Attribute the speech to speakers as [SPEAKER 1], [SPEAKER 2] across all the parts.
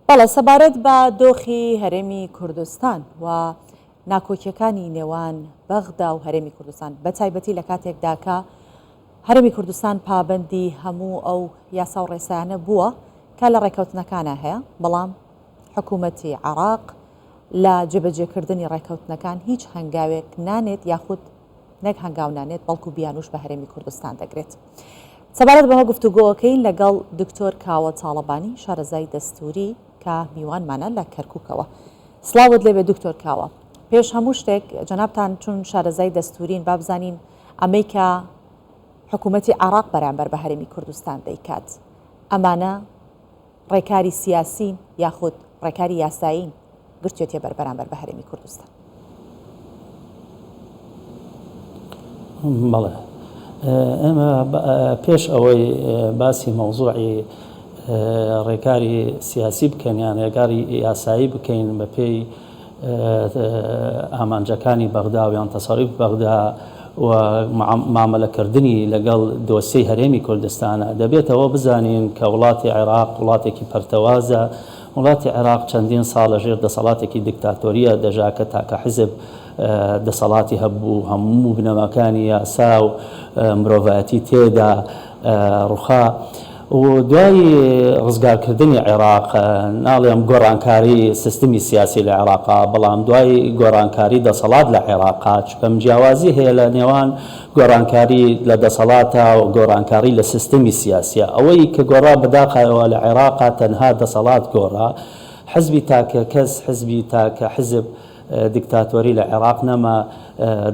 [SPEAKER 1] بەڵێ سەبارەت بە دۆخی هەرێمی کوردستان و ناکۆکیەکانی نێوان بەغدا و هەرێمی کوردستان بە تایبەتی لە کاتێکدا کە هەرێمی کوردستان پابەندی هەموو ئەو یاسا و ڕێسایانە بووە کە لە ڕێکەوتنەکانە هەیە بەڵام حکوومەتی عراق لە جێبەجێکردنی ڕێکەوتنەکان هیچ هەنگاوێک نانێت یاخود نەک هەنگاو نانێت بەڵکو بیانوش بە هەرێمی کوردستان دەگرێت. سەبارەت بەمە گفتوگۆکەین لەگەڵ دکتۆر کاوە تاڵەبانی شارەزای دەستوری کە میوانمانە لە کەرکوکەوە. سڵاوت لێبێ دکتۆر کاوە. پێش هەموو شتێک جەنابتان چون شارەزای دەستورین با بزانین ئەمەی کە حکوومەتی عێراق بەرامبەر بە هەرێمی کوردستان دەیکات ئەمانە ڕێکاری سیاسین یاخود ڕێکاری یاسایین گرتوێتیە بەر بەرامبەر بە هەرێمی کوردستان؟
[SPEAKER 2] بەڵێ ئێمە پێش ئەوەی باسی مەوزوعی ڕێکاری سیاسی بکەین یان ڕێکاری یاسایی بکەین بە پێی ئامانجەکانی بەغدا و یان تەسەریف بەغدا و مامەلەکردنی لەگەڵ دۆسیەی هەرێمی کوردستانە دەبێتەوە بزانین کە وڵاتی عێراق وڵاتێکی پەرتەوازە وڵاتی عێراق چەندین ساڵ لە ژێر دەسەڵاتێکی دیکتاتۆرییە دەژا کە تاکە حیزب دەسەڵاتی هەبوو هەموو بنەماکانی یاسا و مرۆڤایەتی تێدا ڕوخا و دوای ڕزگارکردنی عێراق ناڵێم گۆڕانکاری سیستمی سیاسی لە عێراقا بەڵام دوای گۆڕانکاری دەسەڵات لە عێراقا چکەم جیاوازی هەیە لە نێوان گۆڕانکاری لە دەسەڵاتە و گۆڕانکاری لە سیستمی سیاسیە. ئەوەی کە گۆڕا بەداخەوە لە عێراقا تەنها دەسەڵات گۆڕا. حزبی تاکە کەس، حزبی تاکە حزب، دیکتاتۆری لە عێراق نەما،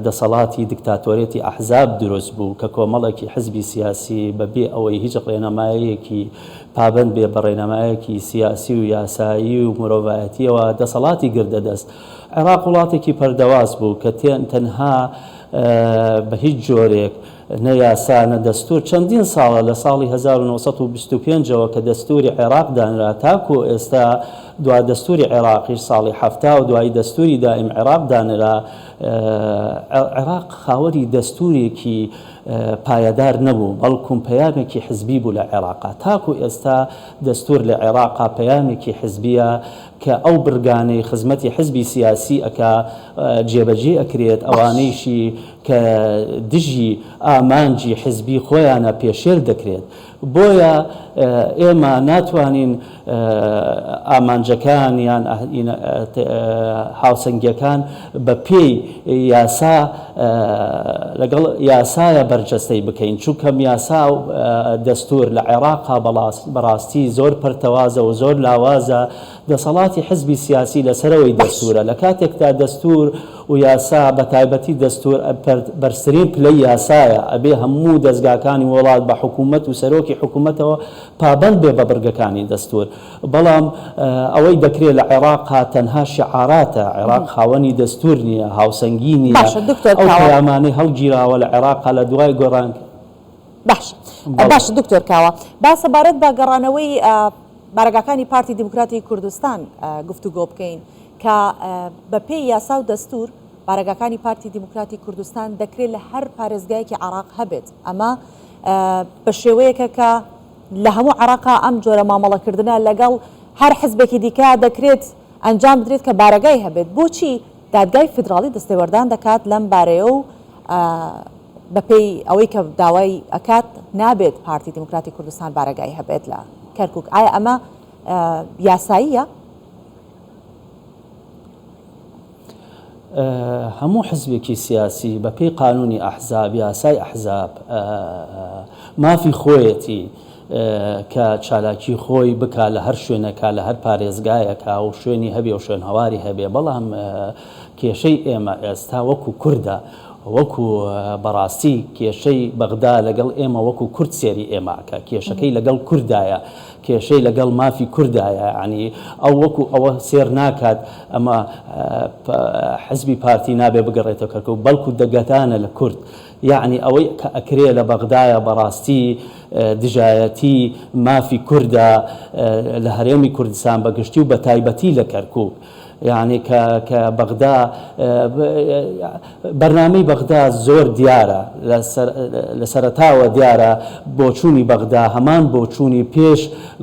[SPEAKER 2] دەسەڵاتی دیکتاتۆرێتی ئەحزاب دروست بوو کە کۆمەڵێکی حزبی سیاسی بە بێ ئەوەی هیچ ڕێنمایەکی پابەند بێ بە ڕێنمایەکی سیاسی و یاسایی و مرۆڤایەتیەوە دەسەڵاتی گرتە دەست. عێراق وڵاتێکی پەردەواز بوو کە تەنها بە هیچ جۆرێک نە یاسا نە دەستوور، چەندین ساڵە لە ساڵی 1925 ەوە کە دەستووری عێراق دانرا تاکوو ئێستا دوا دەستووری عێراقیش ساڵی 70 و دوایی دەستووری دائیم عێراق دانرا عێراق خاوەنی دەستوورێکی پایەدار نەبوو بەڵکوم پەیامێکی حزبی بوو لە عێراقا تاکوو ئێستا دەستوور لە عێراقا پەیامێکی حزبیە کە ئەو بڕگانەی خزمەتی حزبی سیاسی ئەکا جێبەجێ ئەکرێت، ئەوانەیشی کە دژی ئامانجی حزبی خۆیانە پێشێل دەکرێت. بۆیە ئێمە ناتوانین ئامانجەکان یان هاوسەنگیەکان بە پێی یاسا لەگەڵ یاسایە بەرجەستەی بکەین، چونکەم یاسا و دەستور لە عێراقا بەڕاستی زۆر پەرتەوازە و زۆر لاوازە، دەسەڵاتی حزبی سیاسی لە سەرەوەی دەستورە، لە کاتێکدا دەستور و یاسا بە تایبەتی دەستور بەرزترین پلەی یاسایە، ئەبێ هەموو دەزگاکانی وڵات بە حکومەت و سەرۆکی حکومەتەوە پابەند بێ بە بڕگەکانی دەستور. بەڵام ئەوەی دەکرێت لە عێراقا تەنها شیعاراتە، عێراق خاوەنی دەستور نییە، هاوسەنگی نییە،
[SPEAKER 1] باشە دکتۆر
[SPEAKER 2] ئەو
[SPEAKER 1] کاوە.
[SPEAKER 2] پەیامانەی هەڵگیراوە لە عێراقا لە دوای گۆڕان.
[SPEAKER 1] باشە
[SPEAKER 2] بەڵێ.
[SPEAKER 1] باشە دکتۆر کاوە با سەبارەت بە گەڕانەوەی بارەگاکانی پارتی دیموکراتی کوردستان گفتوگۆ بکەین کە بە پێی یاسا و دەستور بارەگاکانی پارتی دیموکراتی کوردستان دەکرێت لە هەر پارێزگایەکی عێراق هەبێت ئەمە بە شێوەیەکە کە لە هەموو عێراقا ئەم جۆرە مامەڵەکردنە لەگەڵ هەر حزبێکی دیکە دەکرێت ئەنجام بدرێت کە بارەگای هەبێت، بۆچی دادگای فیدراڵی دەستێوەردان دەکات لەم بارەیە و بەپێی ئەوەی کە داوای ئەکات نابێت پارتی دیموکراتی کوردستان بارەگای هەبێت لە کەرکوک، ئایا ئەمە یاساییە؟
[SPEAKER 2] هەموو حزبێکی سیاسی بە پێی قانونی ئەحزاب، یاسای ئەحزاب، مافی خۆیەتی کە چالاکی خۆی بکا لە هەر شوێنێکا، لە هەر پارێزگایەکا و شوێنی هەبێ و شوێنهەواری هەبێ، بەڵام کێشەی ئێمە ئێستا وەکو کوردە، وەکو بەڕاستی کێشەی بەغدا لەگەڵ ئێمە وەکو کورد سێری ئێمە ئەکا، کێشەکەی لەگەڵ کوردایە، کێشەی لەگەڵ مافی کوردایە، یانی ئەو وەکو ئەوە سێر ناکات ئەمە حزبی پارتی نابێ بگەڕێتەوە کەرکوک، بەڵکو دەگەتانە لە کورد، یانی ئەوەی کە ئەکرێ لە بەغدایە بەڕاستی دژایەتی مافی کوردە لە هەرێمی کوردستان بە گشتی و بە تایبەتی لە کەرکوک. یانی کە کە بەغدا بەرنامەی بەغدا زۆر دیارە لە سەرەتاوە دیارە بۆچوونی بەغدا هەمان بۆچوونی پێش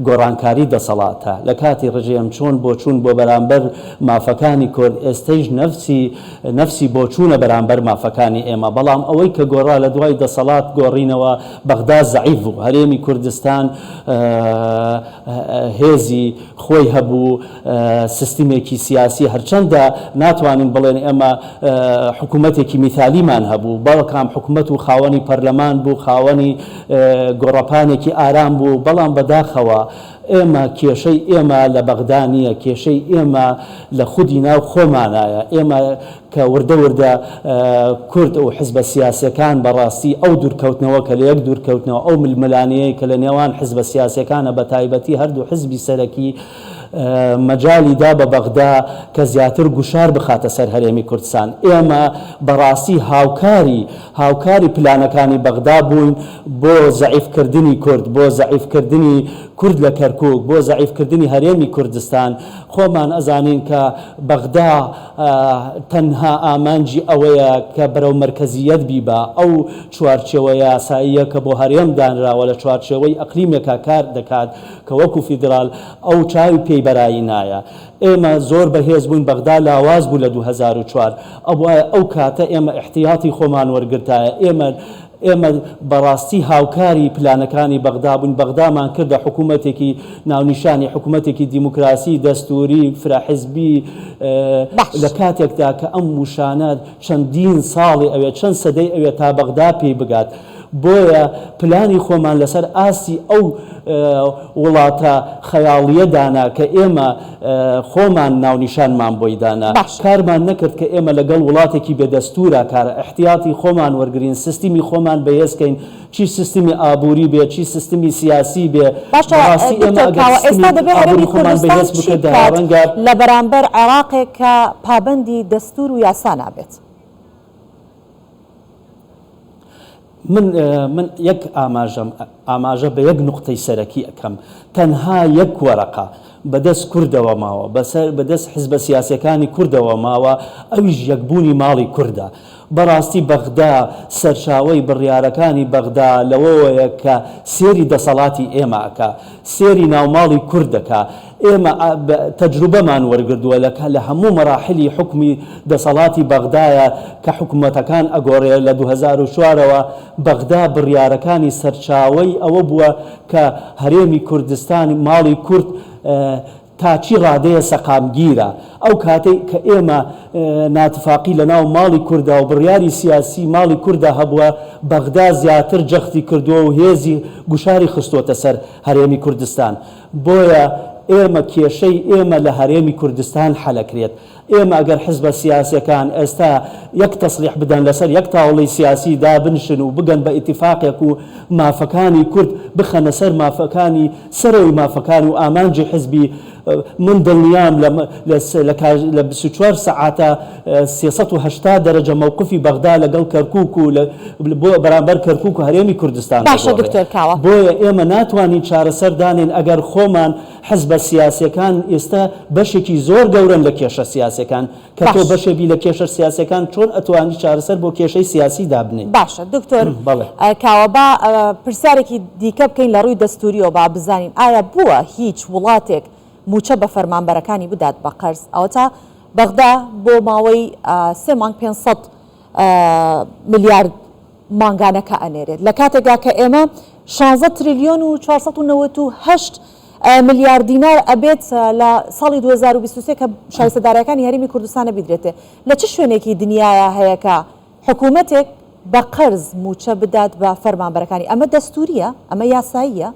[SPEAKER 2] گۆڕانکاری دەسەڵاتە لە کاتی ڕژێم چۆن بۆچوون بۆ بەرامبەر مافەکانی کورد ئێستەیش نەفسی نەفسی بۆچوونە بەرامبەر مافەکانی ئێمە بەڵام ئەوەی کە گۆڕا لە دوای دەسەڵات گۆڕینەوە بەغدا زەعیف بوو هەرێمی کوردستان هێزی خۆی هەبوو، سیستمێکی سیاسی هەرچەندە ناتوانین بڵێن ئێمە حکومەتێکی میثالیمان هەبوو، بەڵکام حکومەت و خاوەنی پەرلەمان بوو، خاوەنی گۆڕەپانێکی ئارام بوو، بەڵام بەداخەوە ئێمە کێشەی ئێمە لە بەغدا نییە، کێشەی ئێمە لە خودی ناو خۆمانایە، ئێمە کە وردە وردە کورد و حزبە سیاسیەکان بە ڕاستی ئەو دوورکەوتنەوە کە لە یەک دوورکەوتنەوە ئەو ململانێیەی کە لە نێوان حزبە سیاسیەکانە بە تایبەتی هەردوو حزبی سەرەکی مەجالی دا بە بەغدا کە زیاتر گوشار بخاتە سەر هەرێمی کوردستان ئێمە بە ڕاستی هاوکاری هاوکاری پلانەکانی بەغدا بووین بۆ زەعیف کردنی کورد بۆ زەعیف کردنی کورد لە کەرکوک بۆ زەعیف کردنی هەرێمی کوردستان خۆمان ئەزانین کە بەغدا تەنها ئامانجی ئەوەیە کە بەرەو مەرکەزییەت بیبا، ئەو چوارچێوە یاساییە کە بۆ هەرێم دانراوە لە چوارچێوەی ئەقلیمێکا کار دەکات کە وەکو فیدرال ئەو چاوی پێی بەرایی نایە. ئێمە زۆر بەهێز بووین بەغدا لاواز بوو لە 2004 ئەبوایە ئەو کاتە ئێمە ئیحتیاتی خۆمان وەرگرتایە ئێمە ئێمە بەڕاستی هاوکاری پلانەکانی بەغدا بووین، بەغدامان کردە حکوومەتێکی ناونیشانی حکوومەتێکی دیموکراسی، دەستووری، فرەحزبی،
[SPEAKER 1] باش.
[SPEAKER 2] لە کاتێکدا کە ئەم وشانە چەندین ساڵی ئەوێت، چەند سەدەی ئەوێت تا بەغدا پێی بگات. بۆیە پلانی خۆمان لەسەر ئاستی ئەو وڵاتە خەیاڵییە دانا کە ئێمە خۆمان ناونیشانمان بۆی دانا.
[SPEAKER 1] باشە.
[SPEAKER 2] کارمان نەکرد کە ئێمە لەگەڵ وڵاتێکی بێ دەستوورا کار ئیحتیاتی خۆمان وەرگرین، سیستمی خۆمان بەهێز کەین، چی سیستمی ئابووری بێ، چی سیستمی سیاسی بێ،
[SPEAKER 1] باشە
[SPEAKER 2] بەڕاستی ئێمە
[SPEAKER 1] دکتۆر
[SPEAKER 2] ئەگەر
[SPEAKER 1] کاوە
[SPEAKER 2] سیستمی
[SPEAKER 1] ئێستا دەبێ
[SPEAKER 2] ئابووری
[SPEAKER 1] هەرێمی
[SPEAKER 2] خۆمان
[SPEAKER 1] کوردستان
[SPEAKER 2] بەهێز
[SPEAKER 1] چی
[SPEAKER 2] بکردایە
[SPEAKER 1] بکات
[SPEAKER 2] ڕەنگە.
[SPEAKER 1] لە بەرامبەر عێراقێک کە پابەندی دەستوور و یاسا نابێت؟
[SPEAKER 2] من من یەک ئاماژەم ئاماژە بە یەک نوقتەی سەرەکی ئەکەم تەنها یەک وەرەقە بەدەست کوردەوە ماوە بەسەر بەدەست حزبە سیاسیەکانی کوردەوە ماوە ئەویش یەکبوونی ماڵی کوردە بەڕاستی بەغدا سەرچاوەی بڕیارەکانی بەغدا لەوەوەیە کە سێری دەسەڵاتی ئێمە ئەکا سێری ناوماڵی کورد دەکا ئێمە تەجروبەمان وەرگردووە لە لە هەموو مەراحیلی حوکمی دەسەڵاتی بەغدایە کە حکومەتەکان ئەگۆڕێ لە 2004 ەوە بەغدا بڕیارەکانی سەرچاوەی ئەوە بووە کە هەرێمی کوردستان ماڵی کورد تا چی ڕادەیە سەقامگیرە ئەو کاتەی کە ئێمە ناتفاقی لە ناو ماڵی کوردا و بڕیاری سیاسی ماڵی کوردا هەبووە بەغدا زیاتر جەختی کردووە و هێزی گوشاری خستۆتە سەر هەرێمی کوردستان بۆیە ئێمە کێشەی ئێمە لە هەرێمی کوردستان حەلەکرێت. ئێمە ئەگەر حزبە سیاسیەکان ئێستا یەک تەسریح بدەن لەسەر یەک تاوڵەی سیاسی دابنشن و بگەن بە ئیتیفاقێک و مافەکانی کورد بخەنە سەر مافەکانی سەرەوەی مافەکان و ئامانجی حزبی من دڵنیام لە لە 24 سەعاتە 380 دەرەجە مەوقفی بەغدا لەگەڵ کەرکوک و بۆ بەرامبەر کەرکوک و هەرێمی کوردستان
[SPEAKER 1] باشە
[SPEAKER 2] دەگۆڕێ.
[SPEAKER 1] دکتۆر کاوە.
[SPEAKER 2] بۆیە ئێمە ناتوانین چارەسەر دانێین ئەگەر خۆمان حزبە سیاسیەکان ئێستا بەشێکی زۆر گەورەن لە کێشە سیاسیەکان کە تۆ
[SPEAKER 1] باش.
[SPEAKER 2] بەشێ بی لە کێشە سیاسیەکان چۆن ئەتوانی چارەسەر بۆ کێشەی سیاسی دابنێی؟
[SPEAKER 1] باشە دکتۆر
[SPEAKER 2] بەڵێ.
[SPEAKER 1] کاوە با پرسیارێکی دیکە بکەین لە ڕووی دەستوریەوە با بزانین ئایا بووە هیچ وڵاتێک مووچە بە فەرمانبەرەکانی بدات بە قەرز ئەوەتا بەغدا بۆ ماوەی سێ مانگ 500 ملیارد مانگانەکە ئەنێرێت لە کاتێکدا کە ئێمە شانزە تریلیۆن و 498 ملیار دینار ئەبێت لە ساڵی 2023 کە شایستە دارایەکانی هەرێمی کوردستانە بیدرێتێ لە چ شوێنێکی دنیایا هەیە کە حکوومەتێک بە قەرز مووچە بدات بە فەرمانبەرەکانی ئەمە دەستوریە ئەمە یاساییە؟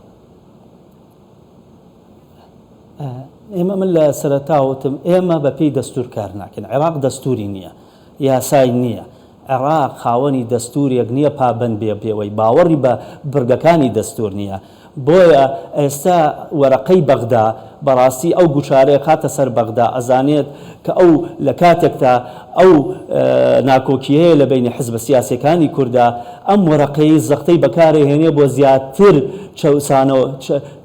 [SPEAKER 2] ئێمە من لە سەرەتا وتم ئێمە بە پێی دەستور کار ناکەین عێراق دەستوری نییە یاسای نییە عێراق خاوەنی دەستورێک نییە پابەند بێ پێوەی باوەڕی بە بڕگەکانی دەستور نییە بۆیە ئێستا وەرەقەی بەغدا بەڕاستی ئەو گوشارەی ئەخاتە سەر بەغدا ئەزانێت کە ئەو لە کاتێکدا ئەو ناکۆکیەیە لە بەینی حزبە سیاسیەکانی کوردا ئەم وەرەقەی زەختەی بەکارئەهێنێ بۆ زیاتر چەوسانەوە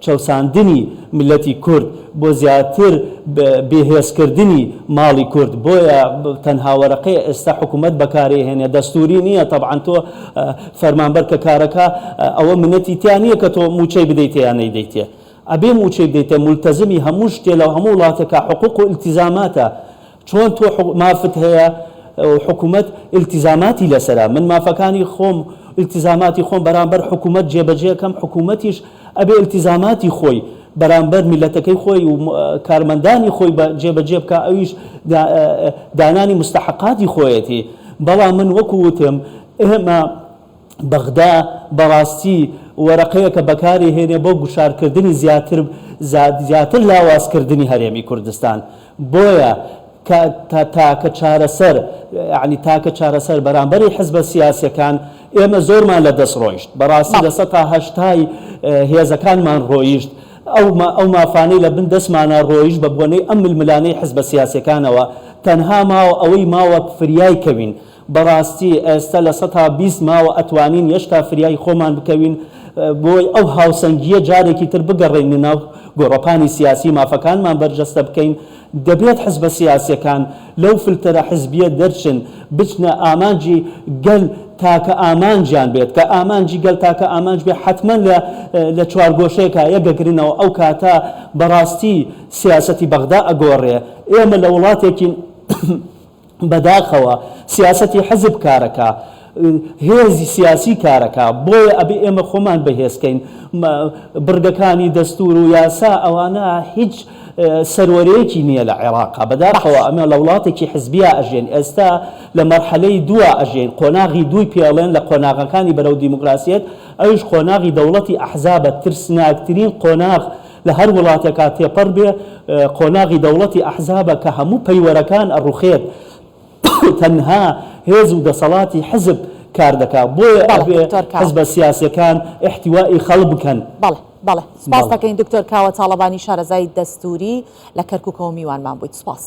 [SPEAKER 2] چەوساندنی میللەتی کورد بۆ زیاتر بێهێزکردنی ماڵی کورد بۆیە تەنها وەرەقەیە ئێستا حکومەت بەکارئەهێنێ دەستوری نیە تەبعەن تۆ فەرمانبەر کە کارەکا ئەوە منەتی تیا نیە کە تۆ موچەی بدەیتێ یان نەیدەیتێ ئەبێ موچەی بدەیتێ مولتەزمی هەموو شتێ لە هەموو وڵاتێکا حقوق و ئیلتیزاماتە چۆن تۆ مافت هەیە حکومەت ئیلتیزاماتی لەسەرە من مافەکانی خۆم ئیلتیزاماتی خۆم بەرامبەر حکومەت جێبەجێ کەم حکومەتیش ئەبێ ئیلتیزاماتی خۆی بەرامبەر میلەتەکەی خۆی و کارمەندانی خۆی بە جێبەجێ بکا ئەویش دانانی مستحقاتی خۆیەتی بەڵام من وەکو وتم ئێمە بەغدا بەڕاستی وەرەقەیەکە بەکاری هێنێ بۆ گوشارکردنی زیاتر زیاتر لاوازکردنی هەرێمی کوردستان بۆیە کە تاکە چارەسەر یانی تاکە چارەسەر بەرامبەری حزبە سیاسیەکان ئێمە زۆرمان لە دەست ڕۆیشت بەڕاستی لە سەتا هەشتای هێزەکانمان ڕۆیشت ئەو ئەو مافانەی لە بن دەستمانە ڕۆیشت بە بۆنەی ئەم ململانێی حزبە سیاسیەکانەوە تەنها ماوە ئەوەی ماوە فریای کەوین بەڕاستی ئێستا 20% ماوە ئەتوانین یەشتا فریای خۆمان بکەوین بۆی ئەو هاوسەنگییە جارێکی تر بگەڕێینە ناو گۆڕەپانی سیاسی مافەکانمان بەرجەستە بکەین دەبێت حزبە سیاسیەکان لەو فلتەرە حزبیە دەرچن بچنە ئامانجی گەل تاکە ئامانجیان بێت کە ئامانجی گەل تاکە ئامانج بێت حەتمەن لە لە چوارگۆشەیەکا یەکەگرنەوە ئەو کاتە بەڕاستی سیاسەتی بەغدا ئەگۆڕێ ئێمە لە وڵاتێکین بەداخەوە سیاسەتی حزب کارەکا، هێزی سیاسی کارەکا، بۆیە ئەبێ ئێمە خۆمان بەهێز کەین، بڕگەکانی دەستور و یاسا ئەوانە هیچ سەروەرێکی نییە لە عێراقا، بەداخەوە ئەمە لە وڵاتێکی حزبیا ئەژێن، ئێستا لە مەرحەلەی دووا ئەژێین، قۆناغی دووی پێڵێن لە قۆناغەکانی بەرەو دیموکراسیەت، ئەویش قۆناغی دەوڵەتی ئەحزابە، ترسناکترین قۆناغ لە هەر وڵاتێکا تێپەڕ بێ قۆناغی دەوڵەتی ئەحزابە کە هەموو پەیوەرەکان ئەڕوخێت تەنها هێز و دەسەڵاتی حزب کار دەکا بۆیە
[SPEAKER 1] بەڵێ
[SPEAKER 2] ئەبێ
[SPEAKER 1] دکتۆر کاوە.
[SPEAKER 2] حزبە سیاسیەکان ئیحتیوای خەڵک بکەن.
[SPEAKER 1] بەڵێ بەڵێ سوپاست
[SPEAKER 2] بەڵێ.
[SPEAKER 1] دەکەین دکتۆر کاوە تاڵەبانی شارەزای دەستوری لە کەرکوکەوە میوانمان بوویت سوپاس.